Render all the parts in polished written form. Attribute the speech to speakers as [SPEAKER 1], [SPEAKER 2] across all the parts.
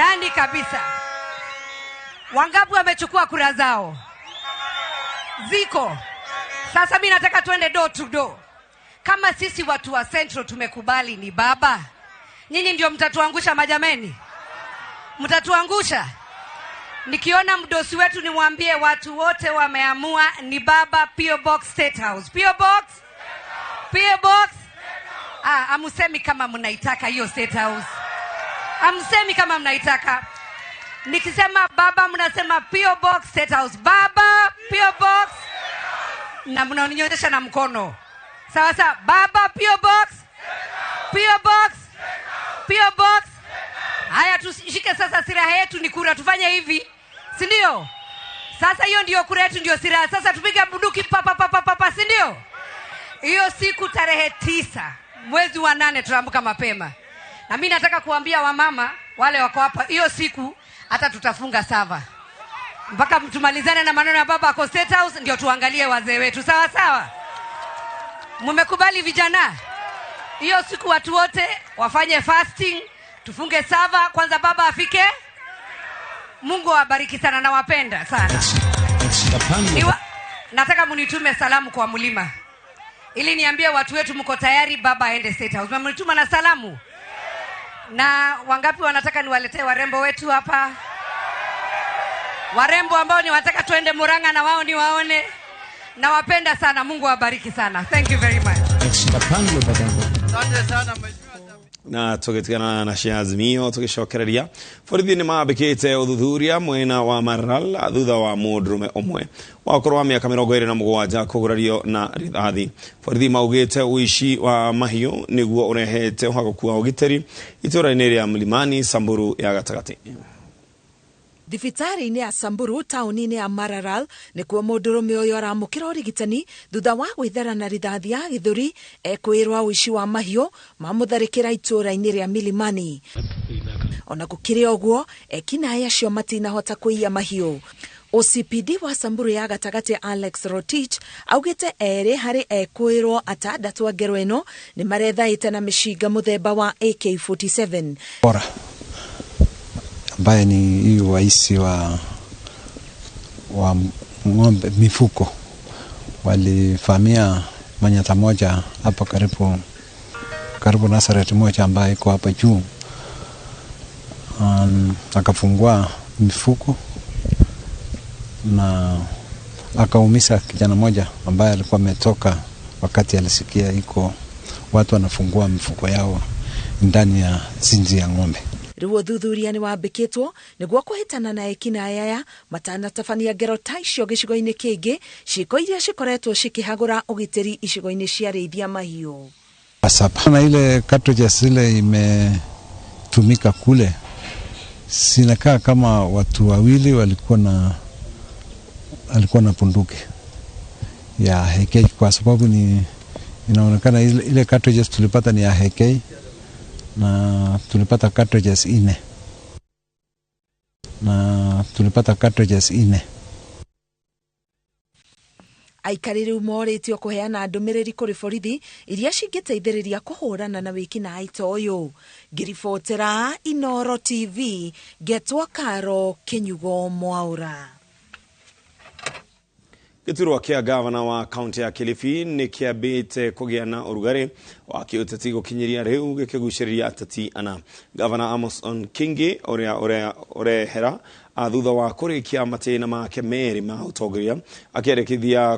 [SPEAKER 1] Ndani kabisa. Wangapi wamechukua kura zao? Ziko. Sasa mi nataka tuende door to door. Kama sisi watu wa Central tumekubali ni baba, nyinyi ndio mtatuangusha majameni? Mtatuangusha? Nikiona mdosi wetu nimwambie watu wote wameamua ni baba, P.O. Box State House. P.O. Box? P.O. Box? Ah, amusemi kama mnaitaka hiyo State House. Amsemi kama mnaitaka. Nikisema baba mnasema P.O. Box State House. Baba, P.O. Box. Na mnanionyesha na mkono. Sawa sawa. Baba, P.O. Box. P.O. Box. P.O. Box. Haya, tushike sasa, silaha yetu ni kura, tufanye hivi, si ndio? Sasa hiyo ndio kura yetu, ndio silaha. Sasa tupige bunduki pa pa pa pa pa, pa, si ndio? Hiyo siku tarehe 9 mwezi wa 8 tutaamka mapema. Na mimi nataka kuambia wamama wale wako hapa, hiyo siku hata tutafunga sava mpaka tumalizane na maneno ya baba ako State House, ndio tuangalie wazee wetu. Sawa sawa? Mmekubali vijana? Hiyo siku watu wote wafanye fasting, tufunge sava kwanza, baba afike. Mungu awabariki sana, nawapenda sana. Nataka munitume salamu kwa mlima ili niambie watu wetu mko tayari baba aende State House. Mmenituma na salamu? Na wangapi wanataka niwaletee warembo wetu hapa? Warembo ambao ni wataka tuende Murang'a na wao niwaone. Nawapenda sana, Mungu awabariki sana. Thank you very much.
[SPEAKER 2] Asante sana mheshimiwa.
[SPEAKER 3] Na tugitigana na cia Azimio tugicokereria borithi nĩ mambĩkĩte ũthuthuria mwena wa Maralal thutha wa mũndũrũme ũmwe wa ũkũrũ wa mĩaka 27 kũgurario na rithathi. Borithi maugĩte ũici wa mahiũ nĩguo ũrehete ũhagũku wa ũgitĩri itũũra-inĩ rĩa Mlimani, Samburu ya gatagatĩ.
[SPEAKER 4] Thibitarĩ-inĩ ya Samburu taũni-inĩ ya Maralal nĩkuo mũndũrũme ũyũ aramũkĩra ũrigitani thutha wa gwĩthara na rithathi ya gĩthũri ekwĩrwa ũici wa mahiũ mamũtharĩkĩra itũũra-inĩ rĩa Milimani. Ona gũkĩrĩ ũguo, ekinaĩ acio matinahota kũiya mahiũ. OCPD wa Samburu ya gatagatĩ Alex Rotich augĩte erĩ harĩ ekwĩrwo atandatũ a ngero ĩno nĩ marethaĩte na mĩcinga mũthemba wa AK47.
[SPEAKER 5] Bora ambaye ni hii waisi wa ng'ombe mifuko walivamia manyata moja hapa karibu Nazareth moja ambaye iko hapa juu. Akafungua mifuko na akaumiza kijana moja ambaye alikuwa ametoka wakati alisikia iko watu wanafungua mifuko yao ndani ya zinzi ya ng'ombe.
[SPEAKER 4] Rĩu ũthuthuria nĩ wambĩkĩtwo nĩguo kũhĩtana na ekinaĩ aya matanatabania ngero ta icio gĩcigo-inĩ kĩngĩ, ciĩko iria cikoretwo cikĩhagũra ũgitĩri icigo-inĩ cia arĩithia mahiũ.
[SPEAKER 5] Saba. Na ile cartridges zile imetumika kule zinakaa kama watu wawili alikuwa na bunduki ya AK, kwa sababu ni inaonekana ile cartridges tulipata ni ya AK na tulipata cartridges 4. Na tulipata cartridges 4.
[SPEAKER 4] Aikari rĩu morĩtio kũheana ndũmĩrĩri kũrĩ borithi iria cingĩteithĩrĩria kũhũrana na wĩkinaĩ ta ũyũ. Ngĩribotera Inoro TV, ngetwo Karo Kinyugo Mwaura.
[SPEAKER 3] Gĩturwa kĩa gavana wa kaunti ya Kilifi nĩ kĩambĩte kũgĩa na ũrugarĩ wa kĩũteti gũkinyĩria rĩu gĩkĩgucĩrĩria ateti ana. Gavana Amos Kingi ũrĩa ũrehera thutha wa kũrĩkia matĩna make merĩ ma ũtongoria akĩendekithia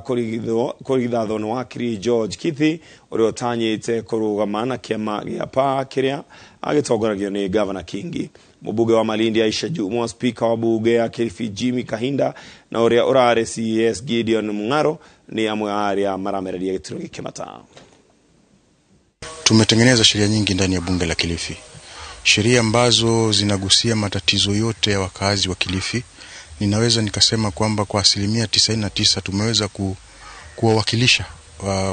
[SPEAKER 3] kũrigithathwo nĩ wakiri George Kithi ũrĩa ũtanyĩte kũrũgama na kĩama gĩa PAA kĩrĩa agĩtongoragio nĩ Gavana Kingi. Mbunge wa Malindi Aisha Jumwa, spika wa bunge ya Kilifi Jimmy Kahinda na ũrĩa ũrarĩ CES Gideon Mung'aro nĩ amwe a arĩa maramereria gĩturwa gĩkĩ mata.
[SPEAKER 6] Tumetengeneza sheria nyingi ndani ya bunge la Kilifi, sheria ambazo zinagusia matatizo yote ya wakazi wa Kilifi. Ninaweza nikasema kwamba kwa 99% tumeweza kuwawakilisha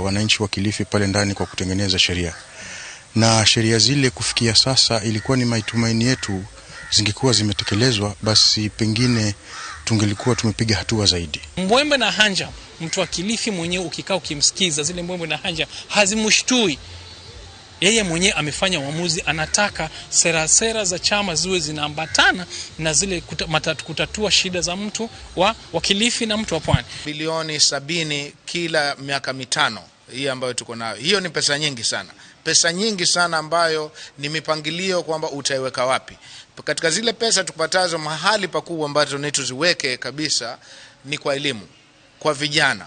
[SPEAKER 6] wananchi wa Kilifi pale ndani kwa kutengeneza sheria. Na sheria zile kufikia sasa ilikuwa ni matumaini yetu zingekuwa zimetekelezwa, basi pengine tungelikuwa tumepiga hatua zaidi.
[SPEAKER 7] Mbwembe na hanja, mtu wa Kilifi mwenyewe ukikaa ukimsikiza zile mbwembe na hanja hazimshtui.
[SPEAKER 2] Yeye mwenyewe amefanya uamuzi, anataka sera za chama ziwe zinaambatana na zile kutatua shida za mtu wa Kilifi na mtu wa Pwani.
[SPEAKER 7] Bilioni 70 kila miaka 5 hii ambayo tuko nayo. Hiyo ni pesa nyingi sana. Pesa nyingi sana ambayo ni mipangilio kwamba utaiweka wapi. Katika zile pesa tukupatazo, mahali pakubwa ambacho ni tuziweke kabisa ni kwa elimu, kwa vijana.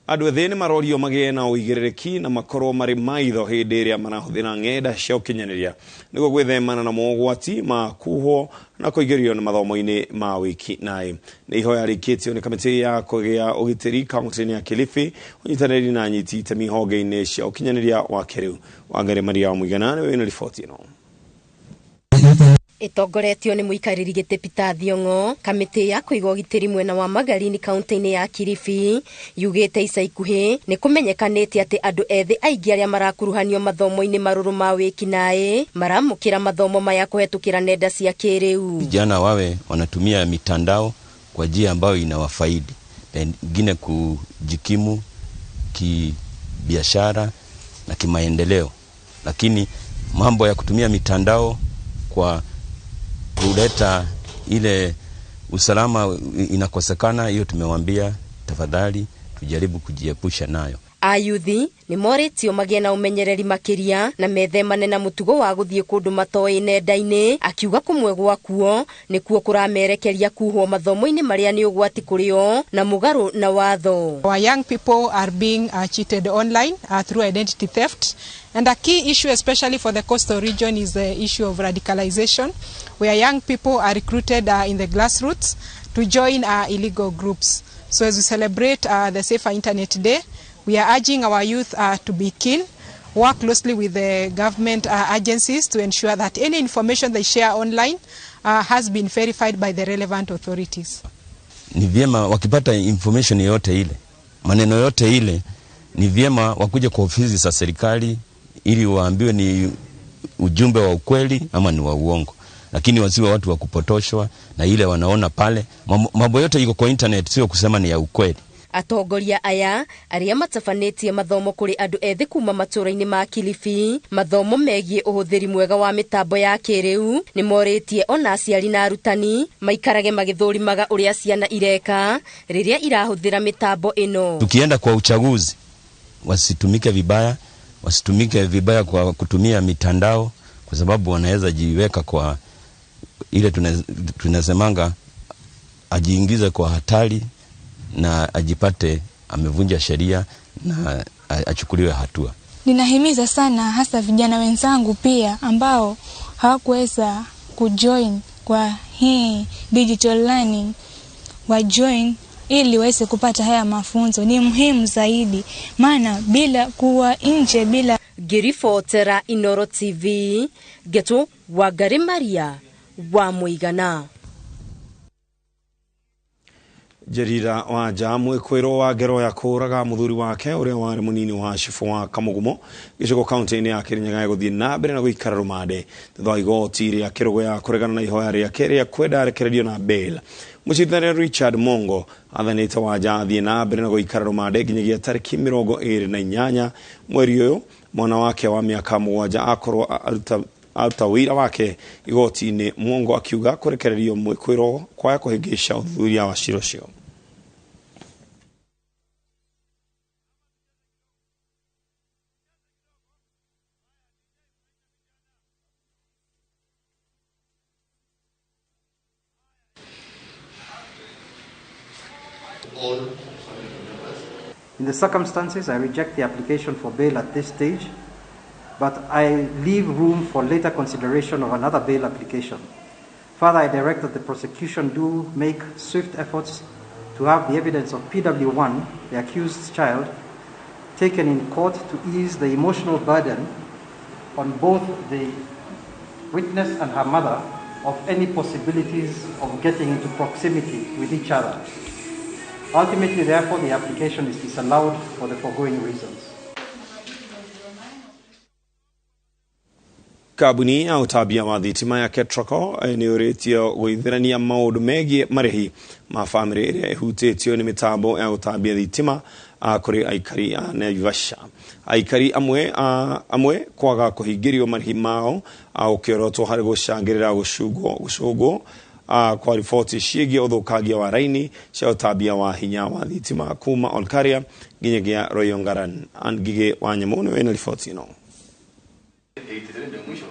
[SPEAKER 3] Andũ ethĩ nĩ marorio magĩe na ũigĩrĩrĩki na makorwo marĩ maitho hĩndĩ ĩrĩa marahũthĩra ng'enda cia ũkinyanĩria nĩguo gwĩthemana na mogwati ma kuhwo na kũingĩrio nĩ mathomo-inĩ ma wĩki naĩ. Nĩ ihoya rĩkĩtio nĩ kamĩtĩ ya kũgĩa ũgitĩri kaunti-inĩ ya Kilifi ũnyitanĩri na anyiti itemi honge-inĩ cia ũkinyanĩria wa kĩrĩu. Wangari Maria wa Mũigana nĩwe wĩna riboti ĩno.
[SPEAKER 8] Itongoretio nĩ mũikarĩri gĩtĩ Peter Thiong'o, kamĩtĩ ya kũiga ũgitĩri mwena wa Magarini kaunti-inĩ ya Kilifi yugĩte ica ikuhĩ nĩ kũmenyekanĩte atĩ andũ ethĩ aingĩ arĩa marakuruhanio mathomo-inĩ marũrũ ma wĩkinaĩ maramũkĩra mathomo maya kũhetũkĩra nenda cia kĩrĩu.
[SPEAKER 9] Vijana wawe wanatumia mitandao kwa njia ambayo inawafaidi, pengine kujikimu kibiashara na kimaendeleo, lakini mambo ya kutumia mitandao kwa kuleta ile usalama inakosekana, hiyo tumewambia tafadhali tujaribu kujiepusha nayo.
[SPEAKER 8] Ayuthi nĩ morĩtio magĩe na ũmenyereri makĩria na methemane na mũtugo wa gũthiĩ kũndũ matoĩ nenda-inĩ, akiuga kũmwe gwakuo nĩkuo kũramerekeria kuhwo mathomo-inĩ marĩa nĩ ũgwati kũrĩ o na mũgarũ na watho.
[SPEAKER 10] Our young people are being cheated online through identity theft, and a key issue especially for the coastal region is the issue of radicalization, where young people are recruited in the grassroots to join illegal groups. So as we celebrate the Safer Internet Day, we are urging our youth to be keen, work closely with the government agencies to ensure that any information they share online has been verified by the relevant authorities.
[SPEAKER 9] Ni vyema wakipata information yote ile, maneno yote ile, ni vyema wakuje kwa ofisi za serikali ili waambiwe ni ujumbe wa ukweli ama ni wa uongo. Lakini wasiwe watu wa kupotoshwa na ile wanaona pale. Mambo yote iko kwa internet, sio kusema ni ya ukweli.
[SPEAKER 8] Atongoria aya arĩa matabanĩtie mathomo kũrĩ andũ ethĩ kuma matũũra-inĩ ma Kilifi, mathomo megiĩ ũhũthĩri mwega wa mĩtambo ya kĩrĩu, nĩ morĩtie ona aciari na arutani maikarage magĩthũrimaga ũrĩa ciana ireka rĩrĩa irahũthĩra mĩtambo ĩno.
[SPEAKER 9] Tukienda kwa uchaguzi wasitumike vibaya, wasitumike vibaya kwa kutumia mitandao, kwa sababu wanaweza jiweka kwa ile tunasemanga ajiingize kwa hatari na ajipate amevunja sheria na achukuliwe hatua.
[SPEAKER 11] Ninahimiza sana hasa vijana wenzangu pia ambao hawakuweza kujoin kwa hii digital learning, wa join ili waweze kupata haya mafunzo. Ni muhimu zaidi, maana bila kuwa nje bila.
[SPEAKER 8] Ngĩribotera Inoro TV, Ngetu Wangari Maria wa Mũigana.
[SPEAKER 3] Jerira wa mwĩkwĩrwo wa ngero ya kũũraga mũthuri wake ũrĩa warĩ mũnini wa cibũ wa Kamugumo gĩcigo kaunti-inĩ ya Kirinyaga gũthiĩ na mbere na gũikara rũmande thutha wa igoti rĩa Kĩrũgũya kũregana na ihoya rĩake rĩa kwenda arekererio na bail. Mũcirithania Richard Mongo athanĩte Wanja athiĩ na mbere na gũikara rũmande nginyagia tarĩki 28 mweri ũyũ mwana wake wa mĩaka 7 akorwo aruta wĩra wake igoti-inĩ. Mwongo akiuga kũrekererio mwĩkwĩrwo kwaya kũhĩngĩca ũthuthuria wa cira ũcio.
[SPEAKER 12] In the circumstances, I reject the application for bail at this stage, but I leave room for later consideration of another bail application. Further, I direct that the prosecution do make swift efforts to have the evidence of PW1, the accused child, taken in court to ease the emotional burden on both the witness and her mother of any possibilities of getting into proximity with each other. Ultimately, therefore, the application is disallowed for the foregoing reasons.
[SPEAKER 3] Kambuni ya ũtambia wa thitima ya Ketraco nĩ ũrĩtio gũithĩrania maũndũ megiĩ marĩhi ma bamĩrĩ ĩrĩa ĩhutĩtio nĩ mĩtambo ya gũtambia thitima kũrĩ aikari a Naivasha. Aikari amwe kwaga kũhingĩrio marĩhi mao gũkĩorotwo harĩ gũcangĩrĩra gũcũngwo kwa riboti ciĩgiĩ ũthũkangia wa raini cia ũtambia wa hinya wa thitima kuma Olkaria nginyagia Royongaran. Ngigĩ wa Nyamũ nĩwe wĩna riboti ĩno.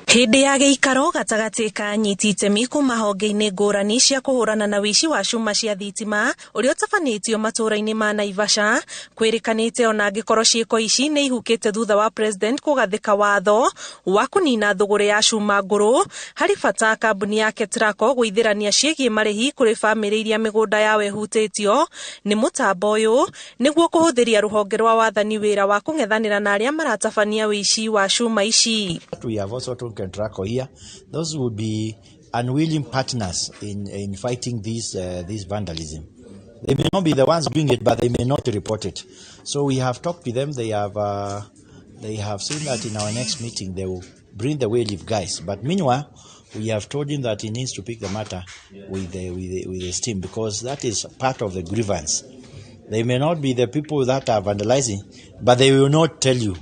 [SPEAKER 13] Hĩndĩ ya gĩikaro gatagatĩ ka anyiti itemi kuma honge-inĩ ngũrani cia kũhũrana na ũici wa cuma cia thitima ũrĩa ũtabanĩtio matũũra-inĩ ma Naivasha, kwĩrĩkanĩte ona angĩkorwo ciĩko ici nĩ ihukĩte thutha wa president kũgathĩka watho wa kũnina thũgũrĩ ya cuma ngũrũ, harĩ bata kambuni ya Ketraco gũithĩrania ciĩgiĩ marĩhi kũrĩ bamĩrĩ iria mĩgũnda yao ĩhutĩtio nĩ mũtambo ũyũ nĩguo kũhũthĩria rũhonge rwa wathani wĩra wa kũng'ethanĩra na arĩa maratabania ũici wa cuma ici.
[SPEAKER 14] We have also told Ketraco here, those would be unwilling partners in fighting this vandalism. They may not be the ones doing it, but they may not report it. So we have talked with them. They have seen that in our next meeting they will bring the wayleave guys. But meanwhile, we have told him that he needs to pick the matter with his team, because that is part of the grievance. They may not be the people that are vandalizing, but they will not tell you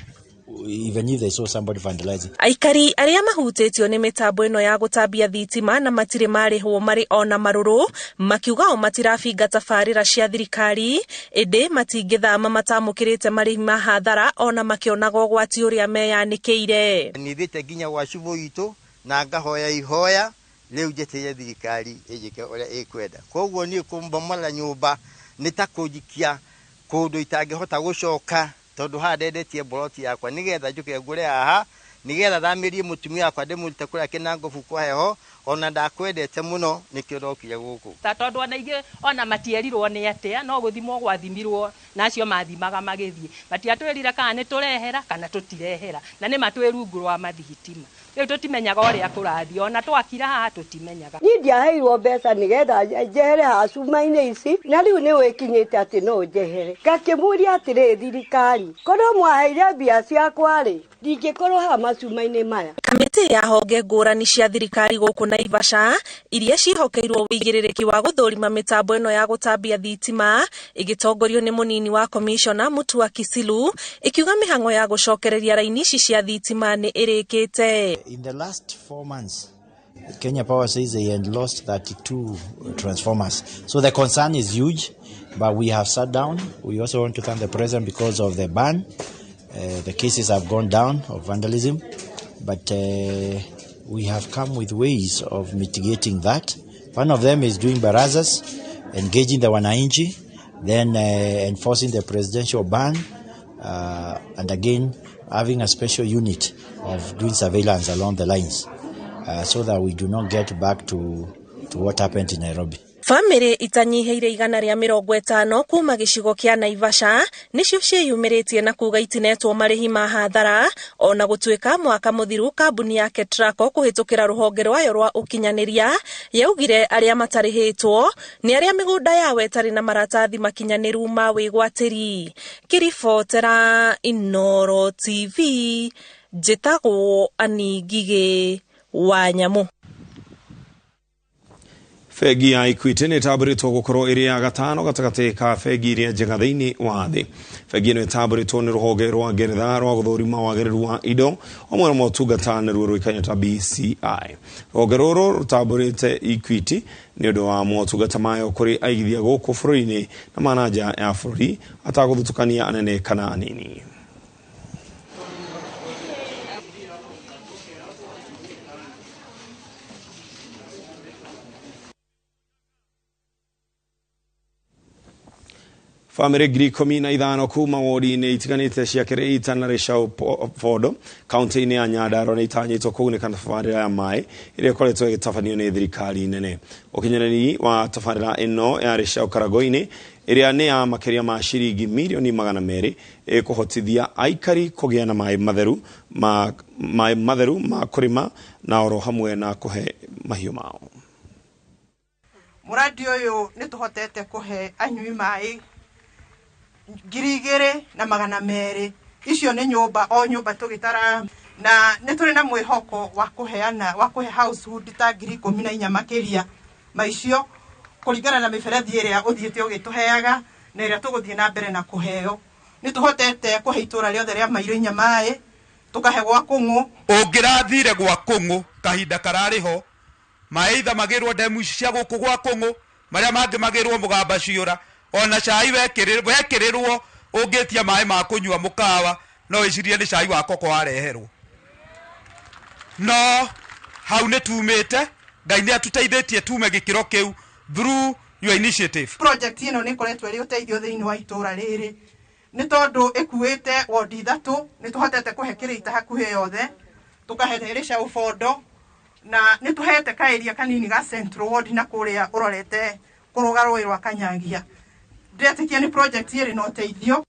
[SPEAKER 14] even if they saw somebody vandalizing.
[SPEAKER 13] Aikari arĩa mahutĩtio nĩ mĩtambo ĩno ya gũtambia thitima na matirĩ marĩhwo marĩ ona marũrũ makiuga o matirabinga tabarĩra cia thirikari ĩndĩ matingĩthama matamũkĩrĩte marĩhi ma hathara ona makĩonaga ũgwati ũrĩa meyanĩkĩire.
[SPEAKER 15] Nĩthiĩte nginya gwa cibũ witũ na ngahoya ihoya rĩu njĩtĩire thirikari ĩnjĩke ũrĩa ĩkwenda. Koguo niĩ kũmbomora nyũmba nĩ ta kũnjikia kũndũ itangĩhota gũcoka tondu haha ndendetie mburoti yakwa nigetha njuke ngure haha nigetha thamirie mutumia wakwa ndimurute kuria Kinangobu kwa heho ona ndakwendete muno nikio ndokire guku.
[SPEAKER 16] Ta tondu ona ingi ona matierirwo ni atia no guthimwo gwathimirwo na acio mathimaga magithie matiatwirire kana ni turehera kana tutirehera na ni matwi rungu rwa mathitima riu tutimenyaga uria kurathie ona twakira haha tutimenyaga.
[SPEAKER 17] Ni ndiaheirwo mbeca nigetha njehere haha cuma-inĩ ici na riu ni wikinyite ati no njehere. Ngakimuria atiri thirikari korwo mwaheire mbia ciakwa ri ndingĩkorwo haha macuma-inĩ maya.
[SPEAKER 13] Kamĩtĩ ya honge ngũrani cia thirikari gũkũ Naivasha iria ciĩhokeirwo wĩigĩrĩrĩki wa gũthũrima mĩtambo ĩno ya gũtambia thitima ĩgĩtongorio nĩ mũnini wa komishona Mutua Kisilu ĩkiuga mĩhang'o ya gũcokereria raini ici cia thitima nĩ ĩrĩkĩte.
[SPEAKER 14] In the last 4 months, Kenya Power says they had lost 32 transformers. So the concern is huge, but we have sat down. We also want to thank the president because of the ban. The cases have gone down of vandalism, but we have come with ways of mitigating that. One of them is doing barazas, engaging the wananchi, then enforcing the presidential ban, and again having a special unit of doing surveillance along the lines so that we do not get back to what happened in Nairobi.
[SPEAKER 13] Famĩlĩ itanyihĩire 150 kuma gĩcigo kĩa Naivasha nĩcio ciĩyumĩrĩtie na kuga itinetwo marĩhi ma hathara ona gũtuĩka mwaka mũthiru kambuni ya Ketraco kũhĩtũkĩra rũhonge rwayo rwa ũkinyanĩria yaugire arĩa matarĩhĩtwo nĩ arĩa mĩgũnda yao ĩtarĩ na maratathi makinyanĩru ma wĩgwatĩri. Kĩribotera Inooro TV, njĩtagwo Annie Ngigĩ wa Nyamũ.
[SPEAKER 3] Bengi ya Equity nĩ ĩtambũrĩtwo gũkorwo ĩrĩ ya gatano gatagatĩ ka bengi iria njega thĩinĩ wa thĩ. Bengi ĩno ĩtambũrĩtwo nĩ rũhonge rwa Ngeretha rwa gũthũrima wagĩrĩru wa indo hamwe na motungata nĩruo rũĩkaine ta BCI. Rũhonge rũrũ rũtambũrĩte Equity nĩ ũndũ wa motungata mayo kũrĩ aigithia gũkũ bũrũri-inĩ na ma nja ya bũrũri atagũthutũkania anene kana anini. Bamĩrĩ 15,000 kuma wodi-inĩ itiganĩte cia Kĩrĩita na Rĩcaũ Bondo kaunti-inĩ ya Nyandarua nĩ itanyĩtwo kũgunĩka na tabarĩra ya maĩ ĩrĩa ĩkoretwo ĩgĩtabanio nĩ thirikari nene. Ũkinyanĩri wa tabarĩra ĩno ya Rĩcaũ Karagoinĩ ĩrĩa nĩ ya makĩria ma ciringi mirioni 200 ĩkũhotithia aikari kũgĩa na maĩ matheru ma kũrĩma na oro hamwe na kũhe mahiũ mao.
[SPEAKER 18] Mũradi ũyũ nĩ tũhotete kũhe anyui maĩ 2,200. Icio nĩ nyũmba o nyũmba tũgĩtara Na nĩ tũrĩ na mwĩhoko wa kũheana wa kũhe household ta 14,000 makĩria maicio kũringana na mĩberethi ĩrĩa ũthiĩte ũgĩtũheaga na ĩrĩa tũgũthiĩ na mbere na kũheo. Nĩ tũhotete kũhe itũra rĩothe rĩa mairũ inya maĩ, tũkahe gwa kũng'ũ.
[SPEAKER 19] Ũngĩrathire gwa kũng'ũ kahinda kararĩ ho, maĩ itha magĩrwo ndemu ici cia gũkũ gwa kũng'ũ, marĩa mangĩ magĩrwo mũgamba ciũra, ona cai wekĩrĩrwo ũngĩtia maĩ ma kũnyua mũkawa no wĩcirie nĩ cai wa koko wareherwo. No hau nĩ tumĩte, Ngai nĩ atũteithĩtie tume gĩkĩro kĩu through your initiative.
[SPEAKER 18] Project ĩno nĩ ĩkoretwo ĩrĩ ũteithio thĩinĩ wa itũra rĩrĩ nĩ tondũ ĩkuĩte wondi ithatũ. Nĩ tũhotete kũhe kĩrĩita hakuhĩ yothe, tũkahe Rĩca ũbondo, na nĩ tũhete kaĩria kanini ga Central Ward na kũrĩa ũrorete kũrũga rũĩ rwa Kanyagia. Ndĩretĩkia nĩ project ĩrĩ na ũteithio.